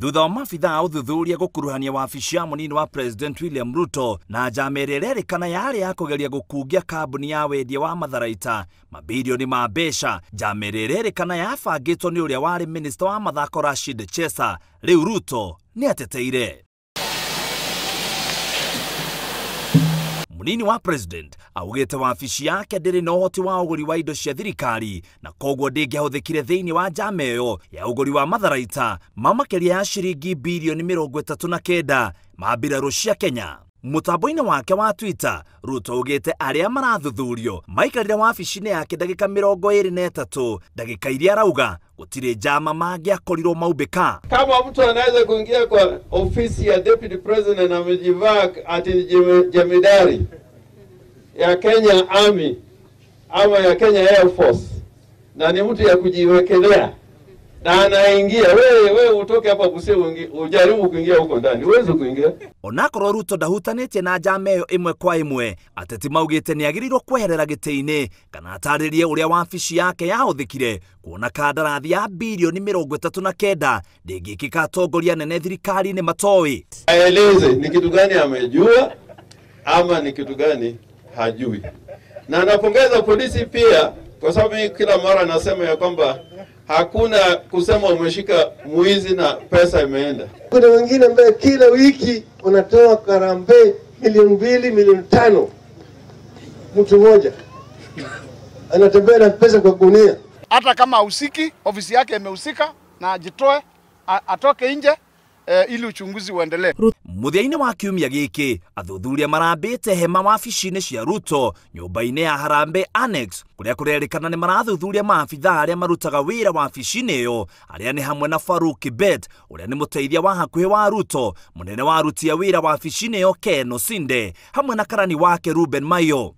Thutha wa maabithaa a ũthuthuria gũkuruhania wabici ya mũnini wa President William Ruto na njama ĩrĩa ĩrerĩkana yarĩ ya kũgeria gũkungia kambuni ya wendia wa matharaita mabilioni ma mbeca, njama ĩrĩa ĩrerĩkana yabangĩtwo nĩ ũrĩa warĩ minista wa mathako Rashid Chesa, rĩu Ruto nĩ ateteire. Munini wa President augĩte wabici yake ndĩrĩ na ũhoti wa ũgũri wa indo cia thirikari na koguo ndĩngĩahũthĩkire thĩinĩ wa njama ĩyo ya ũgũri wa matharaita ma makĩria ya ciringi bilioni 39 ma mbirarũ cia Kenya. Mũtambo-inĩ wake wa Twitter, Ruto augĩte arĩa marathuthurio maikarire wabici-inĩ yake ndagĩka 23, ndagĩka iria arauga gũtirĩ njama mangĩakorirwo maumbĩka. Kama mtu anaweza kuingia kwa ofisi ya Deputy President na amejivaa ati jemedari ya Kenya Army ama ya Kenya Air Force na ni mtu ya kujiwekelea na anaingia, wewe utoke hapa Busia ujaribu kuingia huko ndani, uweze kuingia. Onakorwo Ruto ndahutanĩtie na njama ĩyo ĩmwe kwa ĩmwe, ateti maugĩte nĩagĩrĩirwo kweherera gĩtĩ-inĩ kana atarĩrie ũrĩa wabici yake yahũthĩkire kuona kandarathi ya bilioni 39 ndĩngĩkĩka atongoria nene thirikari-inĩ matoĩ. Aeleze ni kitu gani amejua ama ni kitu gani hajui. Na napongeza polisi pia kwa sababu kila mara nasema ya kwamba hakuna kusema umeshika muizi na pesa imeenda. Kuna wengine ambao kila wiki wanatoa karambe milioni 2, milioni 5. Mtu mmoja anatembea na pesa kwa gunia. Hata kama husiki, ofisi yake imehusika na ajitoe, atoke nje ili uchunguzi uendelee. Mũthia-inĩ wa kiumia gĩkĩ, athuthuria marambĩte hema wabici-inĩ cia Ruto nyũmba-inĩ ya Harambee Annex kũrĩa kũrerĩkana nĩ marathuthuria maabithaa arĩa marutaga wĩra wabici-inĩ ĩyo, arĩa nĩ hamwe na Farouk Kibet ũrĩa nĩ mũteithia wa hakuhĩ wa Ruto, mũnene wa aruti a wĩra wabici-inĩ ĩyo Ken Osinde, hamwe na karani wake Ruben Mayo.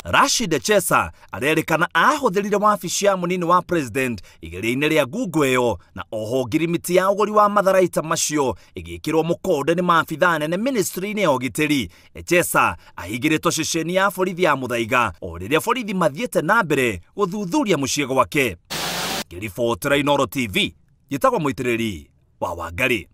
Rashid Chesa arerĩkana ahũthĩrire wabici ya mũnini wa President igeria-inĩ rĩa ngungo ĩyo, na oho ngirimiti ya ũgũri wa matharaita macio ĩgĩkĩrwo mũkonde nĩ maabithaa nene ministry-inĩ ya ũgitĩri. Chesa ahingĩrĩtwo ceceni ya borithi ya Muthaiga o rĩrĩa borithi mathiĩte na mbere gũthuthuria mũciĩ gwake. Ngĩribotera Inooro TV, njĩtagwo Mũitĩrĩri wa Wangari.